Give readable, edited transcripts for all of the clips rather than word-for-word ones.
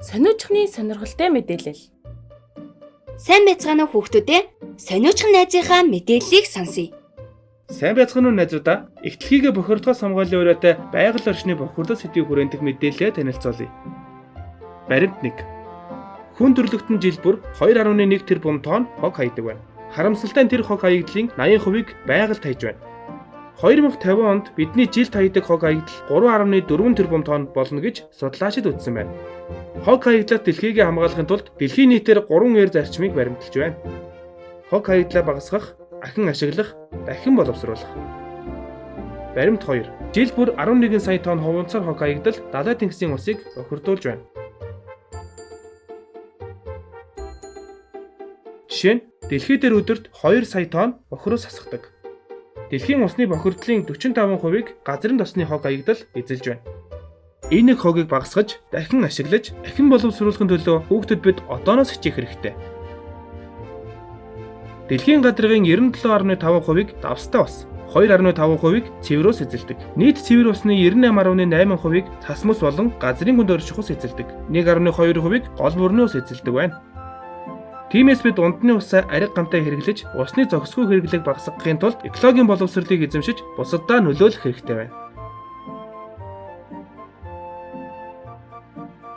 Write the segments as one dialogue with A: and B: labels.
A: Сониучхны сонирхолтой мэдээлэл.
B: Сайн байцгаана уу хүүхдүүдээ? Сониучхан найзынхаа мэдээллийг сонсъё.
C: Сайн байцгаана уу найзуудаа. Их дэлхийгээ бохирдохоос хамгааллын уриатай байгаль орчны бохирдол сэдвийг хүрээлэх мэдээлэлээ танилцуулъя. Баримт 1. Хүн төрөлхтөн жил бүр 2.1 тэрбум тонн хог хаядаг байна. Харамсалтай нь тэр хог хаягдлын 80%-ийг байгальд хаяж байна. 2050 онд бидний жилд хаядаг хог хаягдал 3.4 тэрбум тонн болно гэж судлаачид үзсэн байна. Хог хаягдлаас дэлхийгээ хамгаалахын тулд дэлхийн нийтээр 3 эр зарчмыг баримталж байна. Хог хаягдлаа багасгах, ахин ашиглах, дахин боловсруулах. Баримт 2. Жил бүр 11 сая тонн хуванцар хог хаягдал далай тэнгисийн усыг бохирдуулж байна. Жишээ нь дэлхий дээр өдөрт 2 сая тонн бохироос хасахдаг. Дэлхийн усны бохирдлын 45%-ийг газрын тосны хог хаягдал эзэлж байна. Энэ хогийг багасгаж, дахин ашиглаж, ахин боловсруулахын төлөө хүүхдүүд бид одооноос хичээх хэрэгтэй. Дэлхийн гадрын 97.5%-ийг давстай ус, 2.5%-ийг цэвэр ус эзэлдэг. Нийт цэвэр усны 98.8%-ийг цас мөс болон газрын гүнд орших ус эзэлдэг. 1.2%-ийг гол бүрний ус эзэлдэг байна. Тиймээс бид ундны усаа ариг гамтай хэрэглэж, усны зохисгүй хэрэглээг багасгахын тулд экологийн боловсролыг эзэмшиж, бусаддаа нөлөөлөх хэрэгтэй байна.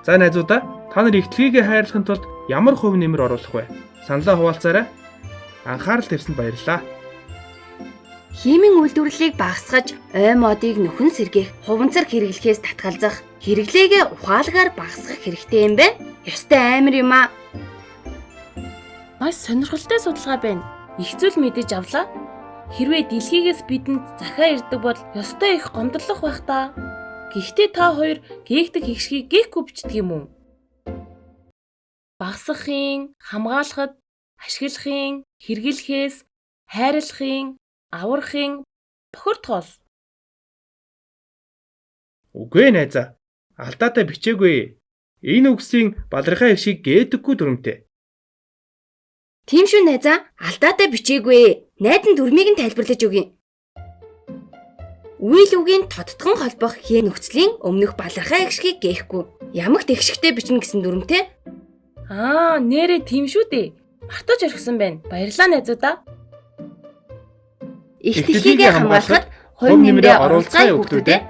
C: За найзуудаа, та нар их дэлхийгээ хайрлахын тулд ямар хувь нэмэр оруулах вэ? Саналаа хуваалцаарай. Анхаарал тавьсанд баярлалаа.
B: Химийн үйлдвэрлэлийг багасгаж, ой модыг нөхөн сэргээх, хуванцар хэрэглэхээс татгалзах, хэрэглээгээ ухаалгаар багасгах хэрэгтэй юм байна. Ёстой амар юм аа.
A: Маш сонирхолтой судалгаа байна. Их зүйл мэдэж авлаа. Хэрвээ дэлхийгээс бидэнд захиа ирдэг бол ёстой их гомдлох байх та. Гэхдээ та хоёр гээгдэх хэгшгийг гээхгүй бичдэг юм уу? Багасгахын, хамгаалахад, ашиглахын, хэрэглэхээс, хайрлахын, аврахын, бохирдохоос.
C: Үгүй ээ найзаа. Алдаатай бичээгүй. Энэ үгсийн балархай эгшгийг гээдэггүй дүрмтэй.
B: Тийм шүү найзаа, алдаатай бичээгүй. Найз нь дүрмийг нь тайлбарлаж өгье. Үйл үгийн тодтгон холбох хээ нөхцөлийн өмнөх балархай эгшгийг гээхгүй. Ямагт эгшигтэй бичнэ гэсэн дүрмтэй.
A: Аа, нэрээ тийм шүү дээ. Мартаж орхисон байна. Баярлалаа найзуудаа.
B: Их дэлхийгээ хамгаалахад хувь нэмрээ оруулцгаая хүүхдүүдээ.